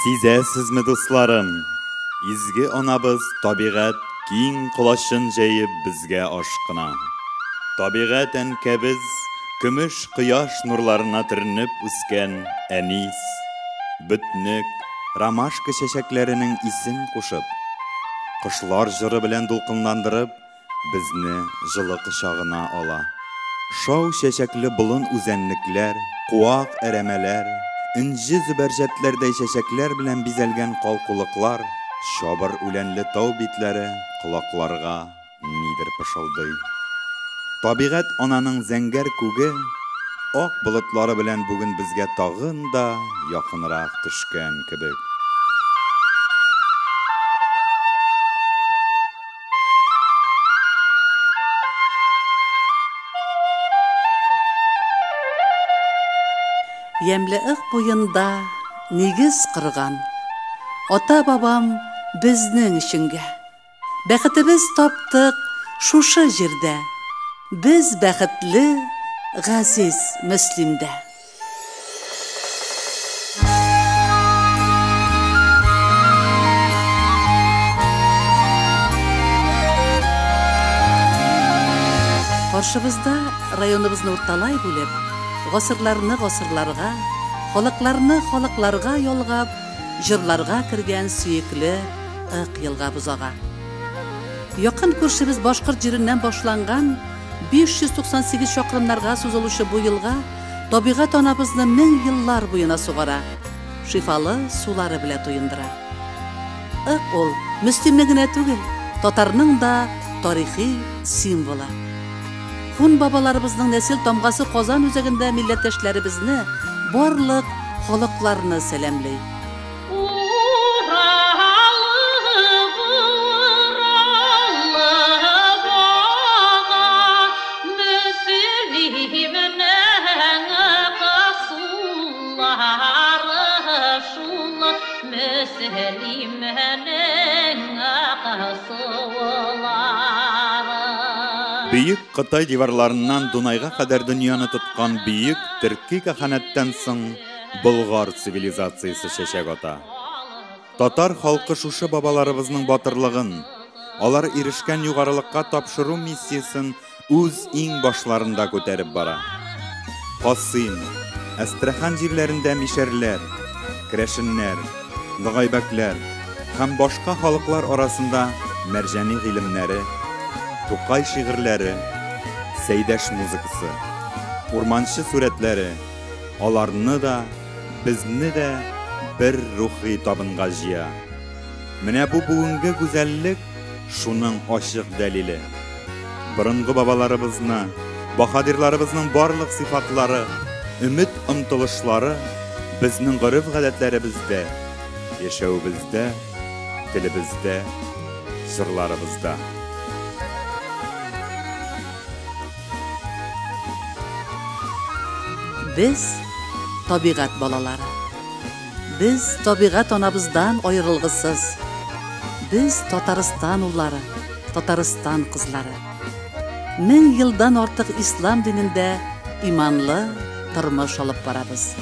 Сизәсезме, дусларым? Изге анабыз табигать киң колачын җәеп безгә ашкына. Табигать әнкәбез көмеш кояш нурларына төренеп үскән әнис, бөтнек, ромашка чәчәкләренең исен кушып, кошлар җыры белән дулкынландырып, безне җылы кочагына ала. Шау чәчәкле болын үзәнлекләр, куак әрәмәләр, энҗе зөбәрҗәтләрдәй чәчәкләр белән бизәлгән калкулыклар, чабыр үләнле тау битләре колакларга нидер пышылдый. Табигать ананың зәңгәр күге ак болытлары белән бүген безгә тагын да якынрак төшкән кебек. Ямьле Ык буенда нигез корган ата-бабам безнең өченгә. Бәхетебез таптык шушы җирдә. Без бәхетле газиз Мөслимдә. Каршыбызда районыбызны урталай бүлеп, гасырларны гасырларга, халыкларны халыкларга ялгап, җырларга кергән сөекле Ык елгабыз ага. Якын күршебез башкорт җиреннән башланган 598 чакрымнарга сузылучы бу елга табигать анабызны мең еллар буена сугара, шифалы сулары белән туендыра. Ык ул Мөслимнең генә түгел, татарның да тарихи символы. Хун бабаларыбызның нәсел тамгасы Казан үзәгендә милләттәшләребезне, барлык халыкларны сәламли. Бөек Кытай диварларыннан Дунайга кадәр дөньяны тоткан бөек төрки каханәттән соң Болгар цивилизациясе чәчәк ата. Татар халкы шушы бабаларыбызның батырлыгын, алар ирешкән югарылыкка тапшыру миссиясен үз иң башларында күтәреп бара. Касыйм, Әстерхан җирләрендә мишәрләр, керәшеннәр, ногайбәкләр һәм башка халыклар арасында Мәрҗани гыйлемнәре, Тукай шигырьләре, Сәйдәш музыкасы, Урманчы сурәтләре аларны да, безне дә бер рухи табынга җыя. Менә бу бүгенге гүзәллек шуның ачык дәлиле. Борынгы бабаларыбызны, баһадирларыбызның барлык сыйфатлары, өмет омтылышлары безнең гореф-гадәтләребездә, яшәвебездә, телебездә, җырларыбызда. Без табигать балалары. Без табигать анабыздан аерылгысыз. Без Татарстан уллары, Татарстан кызлары. Мең елдан артык ислам динендә иманлы тормыш алып барабыз.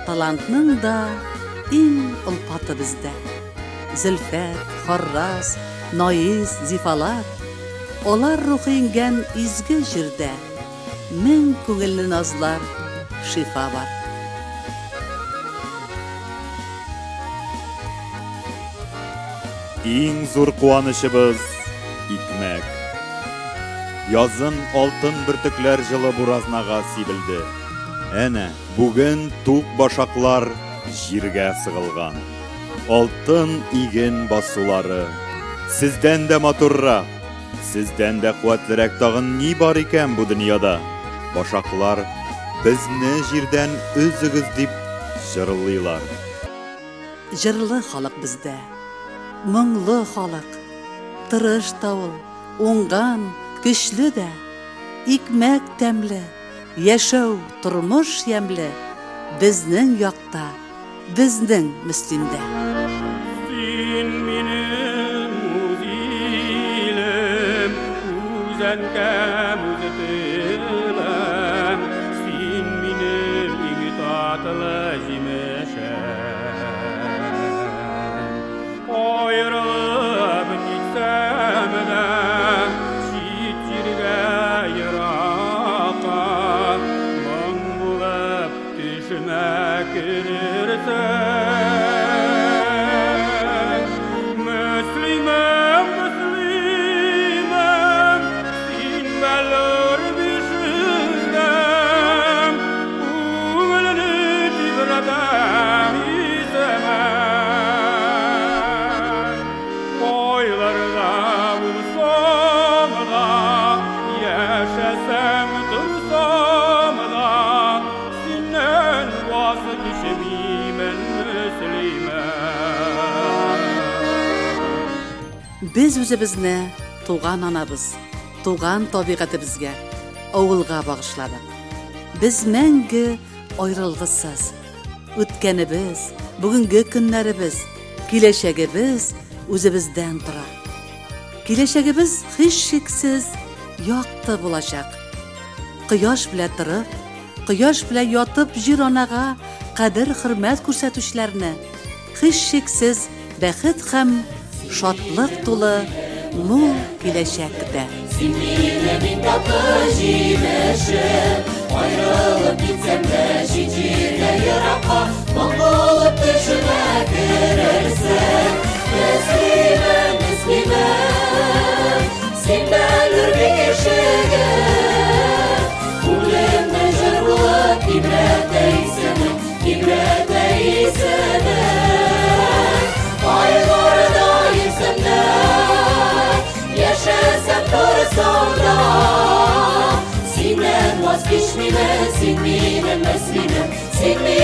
Талантның да иң олпаты бездә. Зөлфәт, Харрас, Наиз, Зифалар, алар рухы иңгән изге җирдә мең күңелле назлар, шифа бар. Иң зур куанычыбыз икмәк. Язын алтын бөртекләр җылы буразнага сибелде. Әнә, бүген тук башаклар җиргә сыгылган. Алтын иген басулары. Сездән дә матуррак, сездән дә куәтлерәк тагын ни бар икән бу дөньяда? Башаклар безне җирдән өзегез дип җырлыйлар. Җырлы халык бездә, моңлы халык. Тырыш та ул, уңган, көчле дә. Икмәк тәмле, яшәү, тормыш ямьле. Безнең якта, безнең Мөслимдә. Син минем үз илем, үз әнкәм, үз телем. Син минем иң татлы җимешем. Аерылып китсәм дә, чит җиргә еракка, моң булып төшемә керерсең. Мөслимем, Мөслимем, син бәллүр бишегем, күңелне тибрәтә исемең. Кайларда булсам да, яшәсәм, торсам да, синнән ваз кичмимен, Мөслимем. Без үзебезне туган анабыз, туган табигатебезгә, авылга багышладык. Без мәңге аерылгысыз. Үткәнебез, бүгенге көннәребез, киләчәгебез үзебездән тора. Киләчәгебез һичшиксез якты булачак. Кояш белән торып, кояш белән ятып җир анага кадер-хөрмәт күрсәтүчеләрне һичшиксез бәхет һәм шатлык тулы мул киләчәк көтә. Син минем иң татлы җимешем, аерылып китсәм дә чит җиргә еракка, моң булып төшемә керерсең. Мөслимем, Мөслимем, син бәллүр бишегем, күңелемне җыр булып тибрәтә исемең, тибрәтә исемең. Айларда йөрсәм дә, яшәсәм, торсам да, синнән ваз кичмимен, син минем Мөслимем, син минем.